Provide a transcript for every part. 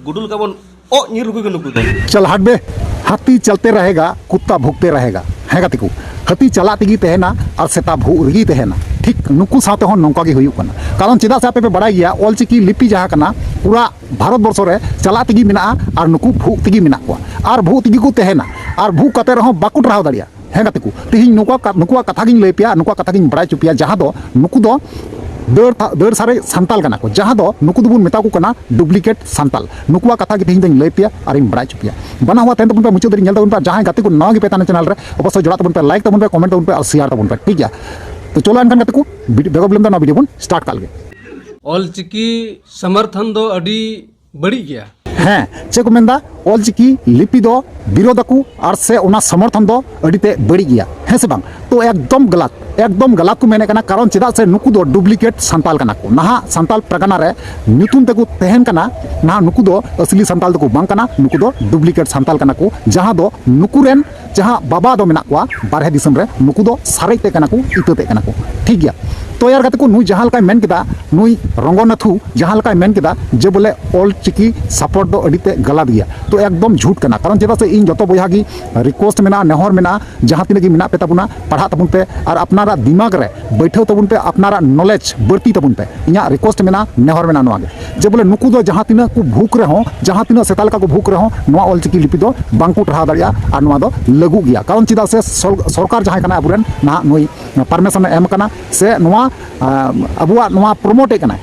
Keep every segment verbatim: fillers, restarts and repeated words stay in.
ᱜᱩᱰᱩ ᱞᱮᱠᱟ ᱵᱚᱱ ᱚᱜ ᱧᱤᱨ ᱞᱮᱠᱚ ᱜᱮ ᱱᱩᱠᱩ ᱫᱚ᱾ ᱪᱟᱞ ᱦᱟᱴ ᱵᱮ, ᱦᱟᱹᱛᱤ ᱪᱟᱞᱛᱮ ᱨᱟᱦᱮᱜᱟ, ᱠᱩᱛᱛᱟ ᱵᱷᱩᱜᱛᱮ ᱨᱟᱦᱮᱜᱟ᱾ ᱦᱮᱸ ᱜᱟᱛᱮ ᱠᱚ, ᱦᱟᱹᱛᱤ ᱪᱟᱞᱟᱜ ᱛᱮᱜᱮ ᱛᱟᱦᱮᱱᱟ ᱟᱨ ᱥᱮᱛᱟ ᱵᱷᱩᱜ ᱨᱮᱜᱮ ᱛᱟᱦᱮᱱᱟ᱾ ᱴᱷᱤᱠ ᱱᱩᱠᱩ ᱥᱟᱶᱛᱮ ᱦᱚᱸ ᱱᱚᱝᱠᱟ ᱜᱮ ᱦᱩᱭᱩᱜ ᱠᱟᱱᱟ᱾ ᱠᱟᱨᱚᱱ ᱪᱮᱫᱟᱜ ᱥᱮ ᱟᱯᱮ ᱯᱮ ᱵᱟᱲᱟᱭ ᱜᱮᱭᱟ, ᱚᱞᱪᱤᱠᱤ ᱞᱤᱯᱤ ᱡᱟᱦᱟᱸ ᱠᱟᱱᱟ, ᱯᱩᱨᱟ ᱵᱷᱟᱨᱚᱛ ᱵᱚᱨᱥᱚ ᱨᱮ ᱪᱟᱞᱟᱜ ᱛᱮᱜᱮ ᱢᱮᱱᱟᱜᱼᱟ ᱟᱨ ᱱᱩᱠᱩ ᱵᱷᱩᱜ ᱛᱮᱜᱮ ᱢᱮᱱᱟᱜ ᱠᱚᱣᱟ ᱟᱨ ᱵᱷᱩᱜ ᱛᱮᱜᱮ ᱠᱚ ᱛᱟᱦᱮᱱᱟ᱾ ᱟᱨ ᱵᱷᱩᱜ ᱠᱟᱛᱮ ᱨᱮᱦᱚᱸ ᱵᱟᱠᱚ ᱴᱟᱨᱦᱟᱣ ᱫᱟᱲᱮᱭᱟᱜᱼᱟ᱾ ᱦᱮᱸ ᱜᱟᱛᱮ ᱠᱚ, ᱛᱮᱦᱮᱧ ᱱᱩᱠᱩᱣᱟᱜ ᱠᱟ-, ᱱᱩᱠᱩᱣᱟᱜ ᱠᱟᱛᱷᱟ ᱜᱤᱧ ᱞᱟᱹᱭ ᱯᱮᱭᱟ, ᱱᱩᱠᱩᱣᱟᱜ ᱠᱟᱛᱷᱟ ᱜᱤᱧ ᱵᱟᱲᱟᱭ ᱦᱚᱪᱚ ᱯᱮᱭᱟ, ᱡᱟᱦᱟᱸ ᱫᱚ ᱱᱩᱠᱩ ᱫᱚ ᱫᱟᱹᱲ ᱛᱷᱟ-, ᱫᱟᱹᱲ ᱥᱟᱨᱮᱡ ᱥᱟᱱᱛᱟᱞ ᱠᱟᱱᱟ ᱠᱚ, ᱡᱟᱦᱟᱸ ᱫᱚ ᱱᱩᱠᱩ ᱫᱚᱵᱚᱱ ᱢᱮᱛᱟ ᱠᱚ ᱠᱟᱱᱟ ᱰᱩᱯᱞᱤᱠᱮᱴ ᱥᱟᱱᱛᱟᱞ᱾ ᱱᱩᱠᱩᱣᱟᱜ ᱠᱟᱛᱷᱟ ᱜᱮ ᱛᱮᱦᱮᱧ ᱫᱚᱧ ᱞᱟᱹᱭ ᱯᱮᱭᱟ ᱟᱨᱤᱧ ᱵᱟᱲᱟᱭ ᱦᱚᱪᱚ ᱯᱮᱭᱟ᱾ ᱵᱟᱱᱟ ᱦᱚᱲ ᱛᱟᱦᱮᱱ ᱛᱟᱵᱚᱱ ᱯᱮ, ᱢᱩᱪᱟᱹᱫ ᱫᱷᱟᱹᱨᱤᱡ ᱧᱮᱞ ᱛᱟᱵᱚᱱ ᱯᱮ᱾ ᱡᱟᱦᱟᱸᱭ ᱜᱟᱛᱮ ᱠᱚ ᱱᱟᱣᱟ ᱜᱮᱯᱮ ᱛᱟᱦᱮᱱᱟ ᱪᱮᱱᱮᱞ ᱨᱮ, ᱚᱵᱚᱥᱥᱳᱭ ᱡᱚᱲᱟᱜ ᱛᱟᱵᱚᱱ ᱯᱮ, ᱞᱟᱭᱤᱠ ᱛᱟᱵᱚᱱ ᱯᱮ, ᱠᱚᱢᱮᱱᱴ ᱛᱟᱵᱚᱱ ᱯᱮ ᱟᱨ ᱥᱮᱭᱟᱨ ᱛᱟᱵᱚᱱ ᱯᱮ, ᱴᱷᱤᱠ ᱜᱮᱭᱟ? ᱛᱚ ᱪᱚᱞᱚ ᱮᱱᱠᱷᱟᱱ ᱜᱟᱛᱮ ᱠᱚ, ᱵᱤᱰ-, ᱵᱮᱜᱚᱨ ᱵᱤᱞᱚᱢ ᱛᱮ ᱱᱚᱣᱟ ᱵᱷᱤᱰᱤᱭᱳ ᱵᱚᱱ ᱥᱴᱟᱨᱴ ᱠᱟᱜ ᱞᱮᱜᱮ᱾ ᱚᱞᱪᱤᱠᱤ ᱥᱚᱢᱚᱨᱛᱷᱚᱱ ᱫᱚ ᱟᱹᱰᱤ ᱵᱟᱹᱲᱤᱡ ᱜᱮᱭᱟ᱾ ᱦᱮᱸ, ᱪᱮᱫ ᱠᱚ ᱢᱮᱱᱫᱟ? ᱚᱞᱪᱤᱠᱤ ᱞᱤᱯᱤ ᱫᱚ ᱵᱤᱨᱳᱫ ᱟᱠᱚ ᱟᱨ ᱥᱮ ᱚᱱᱟ ᱥᱚᱢᱚᱨᱛᱷᱚᱱ ᱫᱚ ᱟᱹᱰᱤ ᱛᱮ ᱵᱟᱹᱲᱤᱡ ᱜᱮᱭᱟ, ᱦᱮᱸ ᱥᱮ ᱵᱟᱝ? ᱛᱚ ᱮᱠᱫᱚᱢ ᱜᱟᱞᱟᱛ, ᱮᱠᱫᱚᱢ ᱜᱟᱞᱟᱛ ᱠᱚ ᱢᱮᱱᱮᱫ ᱠᱟᱱᱟ᱾ ᱠᱟᱨᱚᱱ ᱪᱮᱫᱟᱜ ᱥᱮ ᱱᱩᱠᱩ ᱫᱚ ᱰᱩᱯᱞᱤᱠᱮᱴ ᱥᱟᱱᱛᱟᱞ ᱠᱟᱱᱟ ᱠᱚ᱾ ᱱᱟᱦᱟᱜ ᱥᱟᱱᱛᱟᱞ ᱯᱟᱨᱜᱟᱱᱟ ᱨᱮ ᱧᱩᱛᱩᱢ ᱛᱮᱠᱚ ᱛᱟᱦᱮᱱ ᱠᱟᱱᱟ, ᱱᱟᱦᱟᱜ ᱱᱩᱠᱩ ᱫᱚ ᱟᱥᱞᱤ ᱥᱟᱱᱛᱟᱞ ᱫᱚᱠᱚ ᱵᱟᱝ ᱠᱟᱱᱟ, ᱱᱩᱠᱩ ᱫᱚ ᱰᱩᱯᱞᱤᱠᱮᱴ ᱥᱟᱱᱛᱟᱞ ᱠᱟᱱᱟ ᱠᱚ, ᱡᱟᱦᱟᱸ ᱫᱚ ᱱᱩᱠᱩ ᱨᱮᱱ ᱡᱟᱦᱟᱸ ᱵᱟᱵᱟ ᱫᱚ ᱢᱮᱱᱟᱜ ᱠᱚᱣᱟ ᱵᱟᱨᱦᱮ ᱫᱤᱥᱚᱢ ᱨᱮ, ᱱᱩᱠᱩ ᱫᱚ ᱥᱟᱨᱮᱡ ᱛᱮ ᱠᱟᱱᱟ ᱠᱚ, ᱤᱛᱟᱹ ᱛᱮ ᱠᱟᱱᱟ ᱠᱚ, ᱴᱷᱤᱠ ᱜᱮᱭᱟ᱾ ᱛᱚ ᱭᱟᱨ ᱜᱟᱛᱮ ᱠᱚ, ᱱᱩᱭ ᱡᱟᱦᱟᱸ ᱞᱮᱠᱟᱭ ᱢᱮᱱ ᱠᱮᱫᱟ, ᱱᱩᱭ ᱨᱚᱝᱜᱚᱱᱟᱛᱷᱩ ᱡᱟᱦᱟᱸ ᱞᱮᱠᱟᱭ ᱢᱮᱱ ᱠᱮᱫᱟ ᱡᱮ ᱵᱚᱞᱮ ᱚᱞ ᱪᱤᱠᱤ ᱥᱟᱯᱳᱨᱴ ᱫᱚ ᱟᱹᱰᱤ ᱛᱮ ᱜᱟᱞᱟᱛ ᱜᱮᱭᱟ, ᱛᱚ ᱮᱠᱫᱚᱢ ᱡᱷᱩᱴ ᱠᱟᱱᱟ᱾ ᱠᱟᱨᱚᱱ ᱪᱮᱫᱟᱜ ᱥᱮ ᱤᱧ ᱡᱚᱛᱚ ᱵᱚᱭᱦᱟ ᱜᱮ ᱨᱤᱠᱩᱭᱮᱥᱴ ᱢᱮᱱᱟᱜᱼᱟ, ᱱᱮᱦᱚᱨ ᱢᱮᱱᱟᱜᱼᱟ, ᱡᱟᱦᱟᱸ ᱛᱤᱱᱟᱹᱜ ᱜᱮ ᱢᱮᱱᱟᱜ ᱯᱮ ᱛᱟᱵᱚᱱᱟ, ᱯᱟᱲᱦᱟᱜ ᱛᱟᱵᱚᱱ ᱯᱮ ᱟᱨ ᱟᱯᱱᱟᱨᱟᱜ ᱫᱤᱢᱟᱜᱽ ᱨᱮ ᱵᱟᱹᱭᱴᱷᱟᱹᱣ ᱛᱟᱵᱚᱱ ᱯᱮ, ᱟᱯᱱᱟᱨᱟᱜ ᱱᱚᱞᱮᱡᱽ ᱵᱟᱹᱲᱛᱤ ᱛᱟᱵᱚᱱ ᱯᱮ᱾ ᱤᱧᱟᱹᱜ ᱨᱤᱠᱩᱭᱮᱥᱴ ᱢᱮᱱᱟᱜᱼᱟ, ᱱᱮᱦᱚᱨ ᱢᱮᱱᱟᱜᱼᱟ ᱱᱚᱣᱟ ᱜᱮ, ᱡᱮ ᱵᱚᱞᱮ ᱱᱩᱠᱩ ᱫᱚ ᱡᱟᱦᱟᱸ ᱛᱤᱱᱟᱹᱜ ᱠᱚ ᱵᱷᱩᱠ ᱨᱮᱦᱚᱸ, ᱡᱟᱦᱟᱸ ᱛᱤᱱᱟᱹᱜ ᱥᱮᱛᱟ ᱞᱮᱠᱟ ᱠᱚ ᱵᱷᱩᱠ ᱨᱮᱦᱚᱸ, ᱱᱚᱣᱟ ᱚᱞ ᱪᱤᱠᱤ ᱞᱤᱯᱤ ᱫᱚ ᱵᱟᱝ ᱠᱚ ᱴᱟᱨᱦᱟᱣ ᱫᱟᱲᱮᱭᱟᱜᱼᱟ ᱟᱨ ᱱᱚᱣᱟ ᱫᱚ ᱞᱟᱹᱜᱩᱜ ᱜᱮᱭᱟ᱾ ᱠᱟᱨᱚᱱ ᱪᱮᱫᱟᱜ ᱥᱮ ᱥᱚᱨ-, ᱥᱚᱨᱠᱟᱨ ᱡᱟᱦᱟᱸᱭ ᱠᱟᱱᱟᱭ ᱟᱵᱚᱨᱮᱱ, ᱱᱟᱦᱟᱜ ᱱᱩᱭ ᱯᱟᱨᱢᱤᱥᱚᱱᱮ ᱮᱢ ᱠᱟᱱᱟ ᱥᱮ ᱱᱚᱣᱟ, ᱟᱸ, ᱟᱵᱚᱣᱟᱜ ᱱᱚᱣᱟ ᱯᱨᱚᱢᱳᱴ ᱮᱫ ᱠᱟᱱᱟᱭ,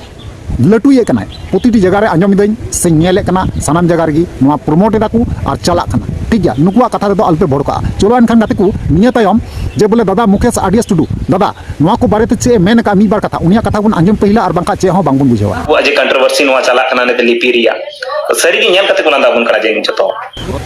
ᱞᱟᱹᱴᱩᱭᱮᱫ ᱠᱟᱱᱟᱭ᱾ ᱯᱨᱚᱛᱤᱴᱤ ᱡᱟᱭᱜᱟ ᱨᱮ ᱟᱸᱡᱚᱢ ᱮᱫᱟᱹᱧ ᱥᱮ ᱧᱮᱞᱮᱫ ᱠᱟᱱᱟ, ᱥᱟᱱᱟᱢ ᱡᱟᱭᱜᱟ ᱨᱮᱜᱮ ᱱᱚᱣᱟ ᱯᱨᱚᱢᱳᱴ ᱮᱫᱟ ᱠᱚ ᱟᱨ ᱪᱟᱞᱟᱜ ᱠᱟᱱᱟ, ᱴᱷᱤᱠ ᱜᱮᱭᱟ᱾ ᱱᱩᱠᱩᱣᱟᱜ ᱠᱟᱛᱷᱟ ᱨᱮᱫᱚ ᱟᱞᱚᱯᱮ ᱵᱷᱚᱲᱠᱟᱜᱼᱟ᱾ ᱪᱚᱞᱚ ᱮᱱᱠᱷᱟᱱ ᱜᱟᱛᱮ ᱠᱚ, ᱱᱤᱭᱟᱹ ᱛᱟᱭᱚᱢ ᱡᱮ ᱵᱚᱞᱮ ᱫᱟᱫᱟ ᱢᱩᱠᱮᱥ ᱟᱨ ᱰᱤ ᱮᱥ ᱴᱩᱰᱩ, ᱫᱟᱫᱟ ᱱᱚᱣᱟ ᱠᱚ ᱵᱟᱨᱮᱛᱮ ᱪᱮᱫ ᱮ ᱢᱮᱱ ᱟᱠᱟᱫ, ᱢᱤᱫ ᱵᱟᱨ ᱠᱟᱛᱷᱟ, ᱩᱱᱤᱭᱟᱜ ᱠᱟᱛᱷᱟ ᱵᱚᱱ ᱟᱸᱡᱚᱢ ᱯᱟᱹᱦᱤᱞᱟ ᱟᱨ ᱵᱟᱝᱠᱷᱟᱱ ᱪᱮᱫ ᱦᱚᱸ ᱵᱟᱝᱵᱚᱱ ᱵᱩᱡᱷᱟᱹᱣᱟ᱾ ᱟᱵᱚᱣᱟᱜ ᱡᱮ ᱠᱚᱱᱴᱨᱳᱵᱷᱟᱨᱥᱤ ᱱᱚᱣᱟ ᱪᱟᱞᱟᱜ ᱠᱟᱱᱟ ᱱᱤᱛ ᱞᱤᱯᱤ ᱨᱮᱭᱟᱜ, ᱥᱟᱹᱨᱤᱜᱮ ᱧᱮᱞ ᱠᱟᱛᱮ ᱠᱚ ᱞᱟᱸᱫᱟ ᱟᱵᱚᱱ ᱠᱟᱱᱟ ᱡᱮ ᱡᱚᱛᱚ᱾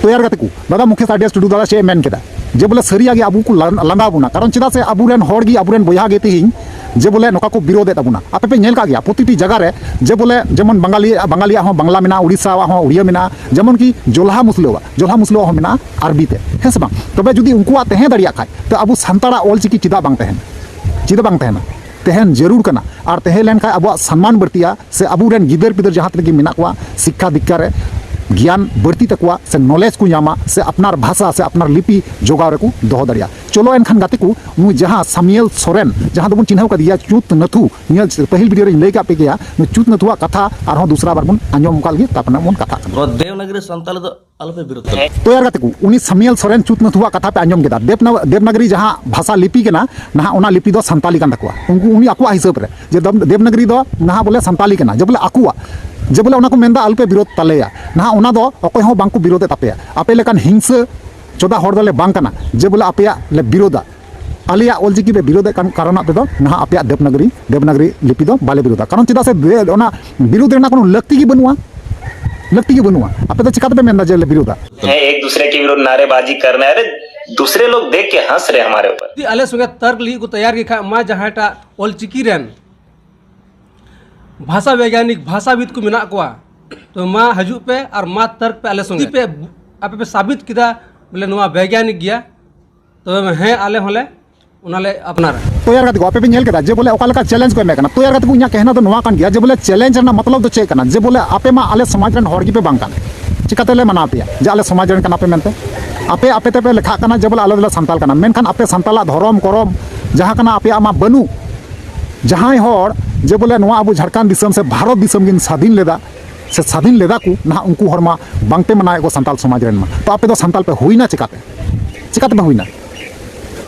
ᱛᱚ ᱭᱟᱨ ᱜᱟᱛᱮ ᱠᱚ, ᱫᱟᱫᱟ ᱢᱩᱠᱮᱥ ᱟᱨ ᱰᱤ ᱮᱥ ᱴᱩᱰᱩ ᱫᱟᱫᱟ ᱪᱮᱫ ᱮ ᱢᱮᱱ ᱠᱮᱫᱟ, ᱡᱮ ᱵᱚᱞᱮ ᱥᱟᱹᱨᱤᱭᱟᱜ ᱜᱮ ᱟᱵᱚ ᱠᱚ ᱞᱟ-, ᱞᱟᱸᱫᱟ ᱟᱵᱚᱱᱟ᱾ ᱠᱟᱨᱚᱱ ᱪᱮᱫᱟᱜ ᱥᱮ ᱟᱵᱚᱨᱮᱱ ᱦᱚᱲ ᱜᱮ, ᱟᱵᱚᱨᱮᱱ ᱵᱚᱭᱦᱟ ᱜᱮ ᱛᱮᱦᱮᱧ ᱡᱮ ᱵᱚᱞᱮ ᱱᱚᱝᱠᱟ ᱠᱚ ᱵᱤᱨᱳᱫ ᱮᱫ ᱛᱟᱵᱚᱱᱟ᱾ ᱟᱯᱮ ᱯᱮ ᱧᱮᱞ ᱠᱟᱜ ᱜᱮᱭᱟ ᱯᱨᱚᱛᱤᱴᱤ ᱡᱟᱭᱜᱟ ᱨᱮ ᱡᱮ ᱵᱚᱞᱮ ᱡᱮᱢᱚᱱ ᱵᱟᱝᱜᱟᱞᱤ, ᱵᱟᱝᱜᱟᱞᱤᱭᱟᱜ ᱦᱚᱸ ᱵᱟᱝᱞᱟ ᱢᱮᱱᱟᱜᱼᱟ, ᱩᱲᱤᱥᱥᱟᱣᱟᱜ ᱦᱚᱸ ᱩᱲᱤᱭᱟ ᱢᱮᱱᱟᱜᱼᱟ, ᱡᱮᱢᱚᱱ ᱠᱤ ᱡᱚᱞᱦᱟ ᱢᱩᱥᱞᱟᱹᱣᱟᱜ, ᱡᱚᱞᱦᱟ ᱢᱩᱥᱞᱟᱹᱣᱟᱜ ᱦᱚᱸ ᱢᱮᱱᱟᱜᱼᱟ ᱟᱨᱵᱤ ᱛᱮ, ᱦᱮᱸ ᱥᱮ ᱵᱟᱝ? ᱛᱚᱵᱮ ᱡᱩᱫᱤ ᱩᱱᱠᱩᱣᱟᱜ ᱛᱟᱦᱮᱸ ᱫᱟᱲᱮᱭᱟᱜ ᱠᱷᱟᱡ, ᱛᱚ ᱟᱵᱚ ᱥᱟᱱᱛᱟᱲᱟᱜ ᱚᱞ ᱪᱤᱠᱤ ᱪᱮᱫᱟᱜ ᱵᱟᱝ ᱛᱟᱦᱮᱱᱟ? ᱪᱮᱫᱟᱜ ᱵᱟᱝ ᱛᱟᱦᱮᱱᱟ? ᱛᱟᱦᱮᱱ ᱡᱟᱹᱨᱩᱲ ᱠᱟᱱᱟ᱾ ᱟᱨ ᱛᱟᱦᱮᱸ ᱞᱮᱱᱠᱷᱟᱱ ᱟᱵᱚᱣᱟᱜ ᱥᱚᱱᱢᱟᱱ ᱵᱟᱹᱲᱛᱤᱜᱼᱟ, ᱥᱮ ᱟᱵᱚᱨᱮᱱ ᱜᱤᱫᱟᱹᱨ ᱯᱤᱫᱟᱹᱨ ᱡᱟᱦᱟᱸ ᱛᱤᱱᱟᱹᱜ ᱜᱮ ᱢᱮᱱᱟᱜ ᱠᱚᱣᱟ, ᱥᱤᱠᱠᱷᱟ ᱫᱤᱠᱠᱷᱟ ᱨᱮ ᱜᱮᱭᱟᱱ ᱵᱟᱹᱲᱛᱤ ᱛᱟᱠᱚᱣᱟ, ᱥᱮ ᱱᱚᱞᱮᱡᱽ ᱠᱚ ᱧᱟᱢᱟ, ᱥᱮ ᱟᱯᱱᱟᱨ ᱵᱷᱟᱥᱟ ᱥᱮ ᱟᱯᱱᱟᱨ ᱞᱤᱯᱤ ᱡᱚᱜᱟᱣ ᱨᱮᱠᱚ ᱫᱚᱦᱚ ᱫᱟᱲᱮᱭᱟᱜᱼᱟ᱾ ᱪᱚᱞᱚ ᱮᱱᱠᱷᱟᱱ ᱜᱟᱛᱮ ᱠᱚ, ᱱᱩᱭ ᱡᱟᱦᱟᱸ ᱥᱟᱢᱤᱭᱮᱞ ᱥᱚᱨᱮᱱ, ᱡᱟᱦᱟᱸ ᱫᱚᱵᱚᱱ ᱪᱤᱱᱦᱟᱹᱣ ᱠᱟᱫᱮᱭᱟ ᱪᱩᱛ ᱱᱟᱹᱛᱷᱩ, ᱱᱤᱭᱟᱹ ᱯᱟᱹᱦᱤᱞ ᱵᱷᱤᱰᱤᱭᱳ ᱨᱮᱧ ᱞᱟᱹᱭ ᱠᱟᱜ ᱯᱮ ᱜᱮᱭᱟ, ᱱᱩᱭ ᱪᱩᱛ ᱱᱟᱹᱛᱷᱩᱣᱟᱜ ᱠᱟᱛᱷᱟ ᱟᱨᱦᱚᱸ ᱫᱩᱥᱨᱟ ᱵᱟᱨ ᱵᱚᱱ ᱟᱸᱡᱚᱢ ᱚᱱᱠᱟ ᱞᱟᱹᱜᱤᱫ, ᱛᱟᱨᱯᱚᱨᱮ ᱵᱚᱱ ᱠᱟᱛᱷᱟᱜ ᱠᱟᱱᱟ᱾ ᱱᱚᱣᱟ ᱫᱮᱵᱽᱱᱟᱜᱚᱨᱤ ᱥᱟᱱᱛᱟᱞᱤ ᱫᱚ ᱟᱞᱚᱯᱮ ᱵᱤᱨᱳᱫ ᱛᱟᱞᱮᱭᱟ᱾ ᱛᱚᱭᱟᱨ ᱜᱟᱛᱮ ᱠᱚ, ᱩᱱᱤ ᱥᱟᱢᱤᱭᱮᱞ ᱥᱚᱨᱮᱱ ᱪᱩᱛ ᱱᱟᱹᱛᱷᱩᱣᱟᱜ ᱠᱟᱛᱷᱟ ᱯᱮ ᱟᱸᱡᱚᱢ ᱠᱮᱫᱟ᱾ ᱫᱮᱵᱽᱱᱟ-, ᱫᱮᱵᱽᱱᱟᱜᱚᱨᱤ ᱡᱟᱦᱟᱸ ᱵᱷᱟᱥᱟ ᱞᱤᱯᱤ ᱠᱟᱱᱟ, ᱱᱟᱦᱟᱜ ᱚᱱᱟ ᱞᱤᱯᱤ ᱫᱚ ᱥᱟᱱᱛᱟᱞᱤ ᱠᱟᱱ ᱛᱟᱠᱚᱣᱟ᱾ ᱩᱱᱠᱩ, ᱩᱱᱤ ᱟᱠᱚᱣᱟᱜ ᱦᱤᱥᱟᱹᱵ ᱨᱮ ᱡᱮ ᱫᱮᱵᱽ-, ᱫᱮᱵᱽᱱᱟᱜᱚᱨᱤ ᱫᱚ ᱱᱟᱦᱟᱜ ᱵᱚᱞᱮ ᱥᱟᱱᱛᱟᱞᱤ ᱠᱟᱱᱟ, ᱡᱮ ᱵᱚᱞᱮ ᱟᱠᱚᱣᱟᱜ, ᱡᱮ ᱵᱚᱞᱮ ᱚᱱᱟ ᱠᱚ ᱢᱮᱱᱫᱟ ᱟᱞᱚᱯᱮ ᱵᱤᱨᱳᱫ ᱛᱟᱞᱮᱭᱟ, ᱱᱟᱦᱟᱜ ᱚᱱᱟ ᱫᱚ ᱚᱠᱚᱭ ᱦᱚᱸ ᱵᱟᱝᱠᱚ ᱵᱤᱨᱳᱫᱮᱫ ᱛᱟᱯᱮᱭᱟ᱾ ᱟᱯᱮ ᱞᱮᱠᱟᱱ ᱦᱤᱝᱥᱟᱹ ᱪᱚᱫᱟ ᱦᱚᱲ ᱫᱚᱞᱮ ᱵᱟᱝ ᱠᱟᱱᱟ ᱡᱮ ᱵᱚᱞᱮ ᱟᱯᱮᱭᱟᱜ ᱞᱮ ᱵᱤᱨᱳᱫᱟ᱾ ᱟᱞᱮᱭᱟᱜ ᱚᱞᱪᱤᱠᱤ ᱯᱮ ᱵᱤᱨᱳᱫᱮᱫ ᱠᱟᱱ ᱠᱟᱨᱚᱱᱟᱜ ᱛᱮᱫᱚ ᱱᱟᱦᱟᱜ ᱟᱯᱮᱭᱟᱜ ᱫᱮᱵᱽᱱᱟᱜᱚᱨᱤ, ᱫᱮᱵᱽᱱᱟᱜᱚᱨᱤ ᱞᱤᱯᱤ ᱫᱚ ᱵᱟᱞᱮ ᱵᱤᱨᱳᱫᱟ᱾ ᱠᱟᱨᱚᱱ ᱪᱮᱫᱟᱜ ᱥᱮ ᱫᱮ-, ᱚᱱᱟ ᱵᱤᱨᱳᱫ ᱨᱮᱱᱟᱜ ᱠᱳᱱᱳ ᱞᱟᱹᱠᱛᱤ ᱜᱮ ᱵᱟᱹᱱᱩᱜᱼᱟ, ᱞᱟᱹᱠᱛᱤ ᱜᱮ ᱵᱟᱹᱱᱩᱜᱼᱟ᱾ ᱟᱯᱮ ᱫᱚ ᱪᱤᱠᱟᱛᱮᱯᱮ ᱢᱮᱱᱫᱟ ᱡᱮ ᱞᱮ ᱵᱤᱨᱳᱫᱟ? हैं, एक दूसरे के विरुद्ध नारेबाजी कर रहे हैं। अरे, दूसरे लोग देख के हंस रहे हैं हमारे ऊपर। ᱡᱩᱫᱤ ᱟᱞᱮ ᱥᱚᱸᱜᱮ ᱛᱟᱨᱠ ᱞᱟᱹᱜᱤᱫ ᱠᱚ ᱛᱮᱭᱟᱨ ᱜᱮ ᱠᱷᱟᱡ, ᱢᱟ ᱡᱟᱦᱟᱸᱭᱴᱟᱜ ᱚᱞᱪᱤᱠᱤ ᱨᱮᱱ ᱵᱷᱟᱥᱟ ᱵᱮᱭᱜᱟᱱᱤᱠ, ᱵᱷᱟᱥᱟᱵᱤᱫ ᱠᱚ ᱢᱮᱱᱟᱜ ᱠᱚᱣᱟ, ᱛᱚ ᱢᱟ ᱦᱤᱡᱩᱜ ᱯᱮ ᱟᱨ ᱢᱟ ᱛᱟᱨᱠ ᱯᱮ ᱟᱞᱮ ᱥᱚᱸᱜᱮ᱾ ᱡᱩᱫᱤ ᱯᱮ, ᱟᱯᱮ ᱯᱮ ᱥᱟᱵᱤᱛ ᱠᱮᱫᱟ ᱵᱚᱞᱮ ᱱᱚᱣᱟ ᱵᱮᱭᱜᱟᱱᱤᱠ ᱜᱮᱭᱟ, ᱛᱚᱵᱮ ᱦᱮᱸ, ᱟᱞᱮ ᱦᱚᱸᱞᱮ ᱚᱱᱟᱞᱮ ᱟᱯᱱᱟᱨᱟ᱾ ᱛᱚᱭᱟᱨ ᱜᱟᱛᱮ ᱠᱚ, ᱟᱯᱮ ᱯᱮ ᱧᱮᱞ ᱠᱮᱫᱟ ᱡᱮ ᱵᱚᱞᱮ ᱚᱠᱟ ᱞᱮᱠᱟ ᱪᱮᱞᱮᱧᱡᱽ ᱠᱚ ᱮᱢᱮᱫ ᱠᱟᱱᱟ᱾ ᱛᱚᱭᱟᱨ ᱜᱟᱛᱮ ᱠᱚ, ᱤᱧᱟᱹᱜ ᱠᱮᱦᱱᱟ ᱫᱚ ᱱᱚᱣᱟ ᱠᱟᱱ ᱜᱮᱭᱟ ᱡᱮ ᱵᱚᱞᱮ ᱪᱮᱞᱮᱧᱡᱽ ᱨᱮᱱᱟᱜ ᱢᱚᱛᱞᱚᱵ ᱫᱚ ᱪᱮᱫ ᱠᱟᱱᱟ? ᱡᱮ ᱵᱚᱞᱮ ᱟᱯᱮ ᱢᱟ ᱟᱞᱮ ᱥᱚᱢᱟᱡᱽ ᱨᱮᱱ ᱦᱚᱲ ᱜᱮᱯᱮ ᱵᱟᱝ ᱠᱟᱱᱟ, ᱪᱤᱠᱟᱛᱮᱞᱮ ᱢᱟᱱᱟᱣ ᱯᱮᱭᱟ ᱡᱮ ᱟᱞᱮ ᱥᱚᱢᱟᱡᱽ ᱨᱮᱱ ᱠᱟᱱᱟ ᱯᱮ ᱢᱮᱱᱛᱮ? ᱟᱯᱮ, ᱟᱯᱮ ᱛᱮᱯᱮ ᱞᱮᱠᱷᱟᱜ ᱠᱟᱱᱟ ᱡᱮ ᱵᱚᱞᱮ ᱟᱞᱮ ᱫᱚᱞᱮ ᱥᱟᱱᱛᱟᱞ ᱠᱟᱱᱟ, ᱢᱮᱱᱠᱷᱟᱱ ᱟᱯᱮ ᱥᱟᱱᱛᱟᱞᱟᱜ ᱫᱷᱚᱨᱚᱢ ᱠᱚᱨᱚᱢ ᱡᱟᱦᱟᱸ ᱠᱟᱱᱟ ᱟᱯᱮᱭᱟᱜ ᱢᱟ ᱵᱟᱹᱱᱩᱜ᱾ ᱡᱟᱦᱟᱸᱭ ᱦᱚᱲ ᱡᱮ ᱵᱚᱞᱮ ᱱᱚᱣᱟ ᱟᱵᱚ ᱡᱷᱟᱲᱠᱷᱚᱸᱰ ᱫᱤᱥᱚᱢ ᱥᱮ ᱵᱷᱟᱨᱚᱛ ᱫᱤᱥᱚᱢ ᱠᱤᱱ ᱥᱟᱫᱷᱤᱱ ᱞᱮᱫᱟ, ᱥᱮ ᱥᱟᱫᱷᱤᱱ ᱞᱮᱫᱟ ᱠᱚ, ᱱᱟᱦᱟᱜ ᱩᱱᱠᱩ ᱦᱚᱲ ᱢᱟ ᱵᱟᱝᱯᱮ ᱢᱟᱱᱟᱣᱮᱫ ᱠᱚ ᱥᱟᱱᱛᱟᱞ ᱥᱚᱢᱟᱡᱽ ᱨᱮᱱ ᱢᱟ᱾ ᱛᱚ ᱟᱯᱮ ᱫᱚ ᱥᱟᱱᱛᱟᱞ ᱯᱮ ᱦᱩᱭᱱᱟ ᱪᱤᱠᱟᱛᱮ? ᱪᱤᱠᱟᱛᱮ ᱯᱮ ᱦᱩᱭᱱᱟ?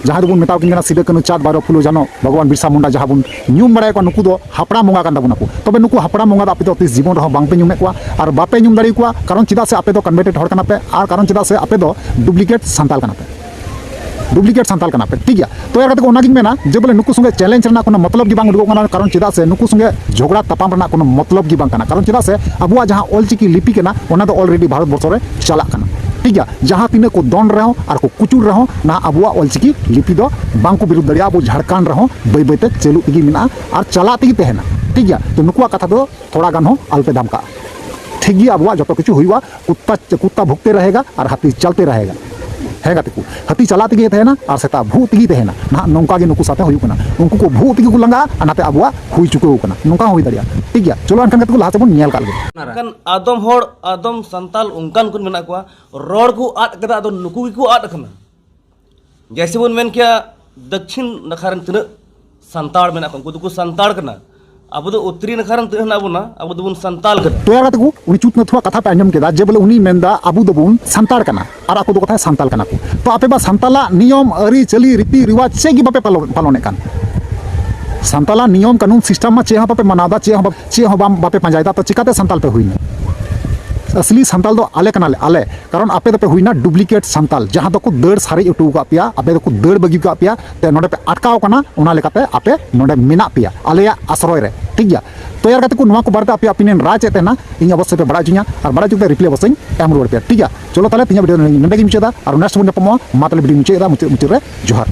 ᱡᱟᱦᱟᱸᱭ ᱫᱚᱵᱚᱱ ᱢᱮᱛᱟᱣ ᱠᱤᱱ ᱠᱟᱱᱟ ᱥᱤᱫᱟᱹ, ᱠᱟᱹᱱᱦᱩ, ᱪᱟᱸᱫᱽ, ᱵᱷᱟᱭᱨᱚ, ᱯᱷᱩᱞᱳ, ᱡᱷᱟᱱᱚ, ᱵᱷᱚᱜᱚᱵᱟᱱ ᱵᱤᱨᱥᱟ ᱢᱩᱱᱰᱟ, ᱡᱟᱦᱟᱸ ᱵᱚᱱ ᱧᱩᱢ ᱵᱟᱲᱟᱭ ᱠᱚᱣᱟ, ᱱᱩᱠᱩ ᱫᱚ ᱦᱟᱯᱲᱟᱢ ᱵᱚᱸᱜᱟ ᱠᱟᱱ ᱛᱟᱵᱚᱱᱟ ᱠᱚ᱾ ᱛᱚᱵᱮ ᱱᱩᱠᱩ ᱦᱟᱯᱲᱟᱢ ᱵᱚᱸᱜᱟ ᱫᱚ ᱟᱯᱮ ᱫᱚ ᱛᱤᱥ ᱡᱤᱵᱚᱱ ᱨᱮᱦᱚᱸ ᱵᱟᱝᱯᱮ ᱧᱩᱢᱮᱫ ᱠᱚᱣᱟ ᱟᱨ ᱵᱟᱯᱮ ᱧᱩᱢ ᱫᱟᱲᱮ ᱟᱠᱚᱣᱟ᱾ ᱠᱟᱨᱚᱱ ᱪᱮᱫᱟᱜ ᱥᱮ ᱟᱯᱮ ᱫᱚ ᱠᱚᱱᱵᱷᱟᱨᱴᱮᱰ ᱦᱚᱲ ᱠᱟᱱᱟ ᱯᱮ, ᱟᱨ ᱠᱟᱨᱚᱱ ᱪᱮᱫᱟᱜ ᱥᱮ ᱟᱯᱮ ᱫᱚ ᱰᱩᱯᱞᱤᱠᱮᱴ ᱥᱟᱱᱛᱟᱞ ᱠᱟᱱᱟ ᱯᱮ᱾ ᱰᱩᱯᱞᱤᱠᱮᱴ ᱥᱟᱱᱛᱟᱞ ᱠᱟᱱᱟ ᱯᱮ, ᱴᱷᱤᱠ ᱜᱮᱭᱟ᱾ ᱛᱚᱭᱟᱨ ᱜᱟᱛᱮ ᱠᱚ, ᱚᱱᱟᱜᱤᱧ ᱢᱮᱱᱟ ᱡᱮ ᱵᱚᱞᱮ ᱱᱩᱠᱩ ᱥᱚᱸᱜᱮ ᱪᱮᱞᱮᱧᱡᱽ ᱨᱮᱱᱟᱜ ᱠᱳᱱᱳ ᱢᱚᱛᱞᱚᱵ ᱜᱮ ᱵᱟᱝ ᱩᱰᱩᱠᱚᱜ ᱠᱟᱱᱟ, ᱠᱟᱨᱚᱱ ᱪᱮᱫᱟᱜ ᱥᱮ ᱱᱩᱠᱩ ᱥᱚᱸᱜᱮ ᱡᱷᱚᱜᱽᱲᱟ ᱛᱟᱯᱟᱢ ᱨᱮᱱᱟᱜ ᱠᱳᱱᱳ ᱢᱚᱛᱞᱚᱵ ᱜᱮ ᱵᱟᱝ ᱠᱟᱱᱟ᱾ ᱠᱟᱨᱚᱱ ᱪᱮᱫᱟᱜ ᱥᱮ ᱟᱵᱚᱣᱟᱜ ᱡᱟᱦᱟᱸ ᱚᱞᱪᱤᱠᱤ ᱞᱤᱯᱤ ᱠᱟᱱᱟ, ᱚᱱᱟ ᱫᱚ ᱚᱞᱨᱮᱰᱤ ᱵᱷᱟᱨᱚᱛ ᱵᱚᱨᱥᱚ ᱨᱮ ᱪᱟᱞᱟᱜ ᱠᱟᱱᱟ, ᱴᱷᱤᱠ ᱜᱮᱭᱟ᱾ ᱡᱟᱦᱟᱸ ᱛᱤᱱᱟᱹᱜ ᱠᱚ ᱫᱚᱱ ᱨᱮᱦᱚᱸ ᱟᱨ ᱠᱚ ᱠᱩᱪᱩᱲ ᱨᱮᱦᱚᱸ, ᱱᱟᱦᱟᱜ ᱟᱵᱚᱣᱟᱜ ᱚᱞᱪᱤᱠᱤ ᱞᱤᱯᱤ ᱫᱚ ᱵᱟᱝ ᱠᱚ ᱵᱤᱨᱩᱫᱷ ᱫᱟᱲᱮᱭᱟᱜᱼᱟ᱾ ᱟᱵᱚ ᱡᱷᱟᱲᱠᱷᱚᱸᱰ ᱨᱮᱦᱚᱸ ᱵᱟᱹᱭ ᱵᱟᱹᱭᱛᱮ ᱪᱟᱹᱞᱩᱜ ᱛᱮᱜᱮ ᱢᱮᱱᱟᱜᱼᱟ ᱟᱨ ᱪᱟᱞᱟᱜ ᱛᱮᱜᱮ ᱛᱟᱦᱮᱱᱟ, ᱴᱷᱤᱠ ᱜᱮᱭᱟ᱾ ᱛᱚ ᱱᱩᱠᱩᱣᱟᱜ ᱠᱟᱛᱷᱟ ᱫᱚ ᱛᱷᱚᱲᱟ ᱜᱟᱱ ᱦᱚᱸ ᱟᱞᱚᱯᱮ ᱫᱷᱟᱢᱠᱟᱜᱼᱟ, ᱴᱷᱤᱠ ᱜᱮ ᱟᱵᱚᱣᱟᱜ ᱡᱚᱛᱚ ᱠᱤᱪᱷᱩ ᱦᱩᱭᱩᱜᱼᱟ᱾ ᱠᱩᱛᱛᱟ, ᱠᱩᱛᱛᱟ ᱵᱷᱩᱠᱛᱮ ᱨᱟᱦᱮᱜᱟ ᱟᱨ ᱦᱟᱹᱛᱤ ᱪᱟᱞᱛᱮ ᱨᱟᱦᱮᱜᱟ᱾ ᱦᱮᱸ ᱜᱟᱛᱮ ᱠᱚ, ᱦᱟᱹᱛᱤ ᱪᱟᱞᱟᱜ ᱛᱮᱜᱮ ᱛᱟᱦᱮᱱᱟ ᱟᱨ ᱥᱮᱛᱟ ᱵᱷᱩᱜ ᱛᱮᱜᱮ ᱛᱟᱦᱮᱱᱟ᱾ ᱱᱟᱦᱟᱜ ᱱᱚᱝᱠᱟ ᱜᱮ ᱱᱩᱠᱩ ᱥᱟᱛᱮ ᱦᱩᱭᱩᱜ ᱠᱟᱱᱟ, ᱩᱱᱠᱩ ᱠᱚ ᱵᱷᱩᱜ ᱛᱮᱜᱮ ᱠᱚ ᱞᱟᱸᱜᱟᱜᱼᱟ ᱟᱨ ᱱᱟᱛᱮ ᱟᱵᱚᱣᱟᱜ ᱦᱩᱭ ᱪᱩᱠᱟᱹᱣ ᱠᱟᱱᱟ᱾ ᱱᱚᱝᱠᱟ ᱦᱚᱸ ᱦᱩᱭ ᱫᱟᱲᱮᱭᱟᱜᱼᱟ᱾ ᱴᱷᱤᱠ ᱜᱮᱭᱟ, ᱪᱚᱞᱚ ᱮᱱᱠᱷᱟᱱ ᱜᱟᱛᱮ ᱠᱚ, ᱞᱟᱦᱟ ᱥᱮᱫ ᱵᱚᱱ ᱧᱮᱞ ᱠᱟᱜ ᱞᱮᱜᱮ᱾ ᱢᱮᱱᱠᱷᱟᱱ ᱟᱫᱚᱢ ᱦᱚᱲ, ᱟᱫᱚᱢ ᱥᱟᱱᱛᱟᱞ ᱚᱱᱠᱟᱱ ᱠᱚ ᱢᱮᱱᱟᱜ ᱠᱚᱣᱟ, ᱨᱚᱲ ᱠᱚ ᱟᱫ ᱠᱟᱫᱟ, ᱟᱫᱚ ᱱᱩᱠᱩ ᱜᱮᱠᱚ ᱟᱫ ᱟᱠᱟᱱᱟ᱾ ᱡᱮᱭᱥᱮ ᱵᱚᱱ ᱢᱮᱱ ᱠᱮᱭᱟ, ᱫᱚᱠᱠᱷᱤᱱ ᱱᱟᱠᱷᱟ ᱨᱮᱱ ᱛᱤᱱᱟᱹᱜ ᱥᱟᱱᱛᱟᱲ ᱢᱮᱱᱟᱜ ᱠᱚᱣᱟ, ᱩᱱᱠᱩ ᱫᱚᱠᱚ ᱥᱟᱱᱛᱟᱲ ᱠᱟᱱᱟ᱾ ᱟᱵᱚ ᱫᱚ ᱩᱛᱛᱚᱨᱤ ᱱᱟᱠᱷᱟ ᱨᱮᱱ ᱛᱤᱱᱟᱹᱜ ᱦᱮᱱᱟᱜ ᱵᱚᱱᱟ, ᱟᱵᱚ ᱫᱚᱵᱚᱱ ᱥᱟᱱᱛᱟᱲ ᱠᱟᱱᱟ᱾ ᱛᱚ ᱭᱟᱨ ᱜᱟᱛᱮ ᱠᱚ, ᱩᱱᱤ ᱪᱩᱛ ᱱᱟᱹᱛᱷᱩᱣᱟᱜ ᱠᱟᱛᱷᱟ ᱯᱮ ᱟᱸᱡᱚᱢ ᱠᱮᱫᱟ ᱡᱮ ᱵᱚᱞᱮ ᱩᱱᱤ ᱢᱮᱱᱫᱟ ᱟᱵᱚ ᱫᱚᱵᱚᱱ ᱥᱟᱱᱛᱟᱲ ᱠᱟᱱᱟ ᱟᱨ ᱟᱠᱚ ᱫᱚᱠᱚ ᱛᱟᱦᱮᱸ ᱥᱟᱱᱛᱟᱲ ᱠᱟᱱᱟ ᱠᱚ᱾ ᱛᱚ ᱟᱯᱮ ᱵᱟ ᱥᱟᱱᱛᱟᱞᱟᱜ ᱱᱤᱭᱚᱢ ᱟᱹᱨᱤᱪᱟᱹᱞᱤ ᱨᱤᱛᱤ ᱨᱤᱣᱟᱡᱽ ᱪᱮᱫ ᱜᱮ ᱵᱟᱯᱮ ᱯᱟᱞᱚᱱ, ᱯᱟᱞᱚᱱᱮᱫ ᱠᱟᱱ? ᱥᱟᱱᱛᱟᱞᱟᱜ ᱱᱤᱭᱚᱢ ᱠᱟᱹᱱᱩᱱ ᱥᱤᱥᱴᱮᱢ ᱢᱟ ᱪᱮᱫ ᱦᱚᱸ ᱵᱟᱯᱮ ᱢᱟᱱᱟᱣᱫᱟ, ᱪᱮᱫ ᱦᱚᱸ ᱵᱟ-, ᱪᱮᱫ ᱦᱚᱸ ᱵᱟᱢ, ᱵᱟᱯᱮ ᱯᱟᱸᱡᱟᱭᱮᱫᱟ, ᱛᱚ ᱪᱤᱠᱟᱛᱮ ᱥᱟᱱᱛᱟᱞ ᱯᱮ ᱦᱩᱭᱱᱟ? ᱟᱥᱞᱤ ᱥᱟᱱᱛᱟᱞ ᱫᱚ ᱟᱞᱮ ᱠᱟᱱᱟᱞᱮ, ᱟᱞᱮ᱾ ᱠᱟᱨᱚᱱ ᱟᱯᱮ ᱫᱚᱯᱮ ᱦᱩᱭᱱᱟ ᱰᱩᱯᱞᱤᱠᱮᱴ ᱥᱟᱱᱛᱟᱞ, ᱡᱟᱦᱟᱸ ᱫᱚᱠᱚ ᱫᱟᱹᱲ ᱥᱟᱨᱮᱡ ᱦᱚᱴᱚ ᱟᱠᱟᱫ ᱯᱮᱭᱟ, ᱟᱯᱮ ᱫᱚᱠᱚ ᱫᱟᱹᱲ ᱵᱟᱹᱜᱤ ᱟᱠᱟᱫ ᱯᱮᱭᱟ, ᱛᱮ ᱱᱚᱰᱮ ᱯᱮ ᱟᱴᱠᱟᱣ ᱠᱟᱱᱟ, ᱚᱱᱟ ᱞᱮᱠᱟᱛᱮ ᱟᱯᱮ ᱱᱚᱰᱮ ᱢᱮᱱᱟᱜ ᱯᱮᱭᱟ ᱟᱞᱮᱭᱟᱜ ᱟᱥᱨᱚᱭ ᱨᱮ, ᱴᱷᱤᱠ ᱜᱮᱭᱟ? ᱛᱚ ᱭᱟᱨ ᱜᱟᱛᱮ ᱠᱚ, ᱱᱚᱣᱟ ᱠᱚ ᱵᱟᱨᱮᱛᱮ ᱟᱯᱮᱭᱟᱜ ᱚᱯᱤᱱᱤᱭᱚᱱ ᱨᱟᱭ ᱪᱮᱫ ᱛᱟᱦᱮᱱᱟ, ᱤᱧ ᱚᱵᱚᱥᱥᱳᱭ ᱯᱮ ᱵᱟᱲᱟᱭ ᱦᱚᱪᱚᱧᱟ, ᱟᱨ ᱵᱟᱲᱟᱭ ᱦᱚᱪᱚ ᱠᱟᱛᱮ ᱨᱤᱯᱞᱟᱭ ᱚᱵᱚᱥᱥᱳᱭ ᱤᱧ ᱮᱢ ᱨᱩᱣᱟᱹᱲ ᱯᱮᱭᱟ, ᱴᱷᱤᱠ ᱜᱮᱭᱟ? ᱪᱚᱞᱚ ᱛᱟᱦᱚᱞᱮ ᱛᱮᱦᱮᱧᱟᱜ ᱵᱷᱤᱰᱤᱭᱳ ᱱᱚᱰᱮ ᱜᱤᱧ ᱢᱩᱪᱟᱹᱫᱟ, ᱟᱨ ᱱᱮᱠᱥᱴ ᱵᱚᱱ ᱧᱟᱯᱟᱢᱚᱜᱼᱟ᱾ ᱢᱟ ᱛᱟᱦᱚᱞᱮ ᱵᱷᱤᱰᱤᱭᱳ ᱢᱩᱪᱟᱹᱫ ᱮᱫᱟ, ᱢᱩᱪᱟᱹᱫ ᱢᱩᱪᱟᱹᱫ ᱨᱮ ᱡᱚᱦᱟᱨ᱾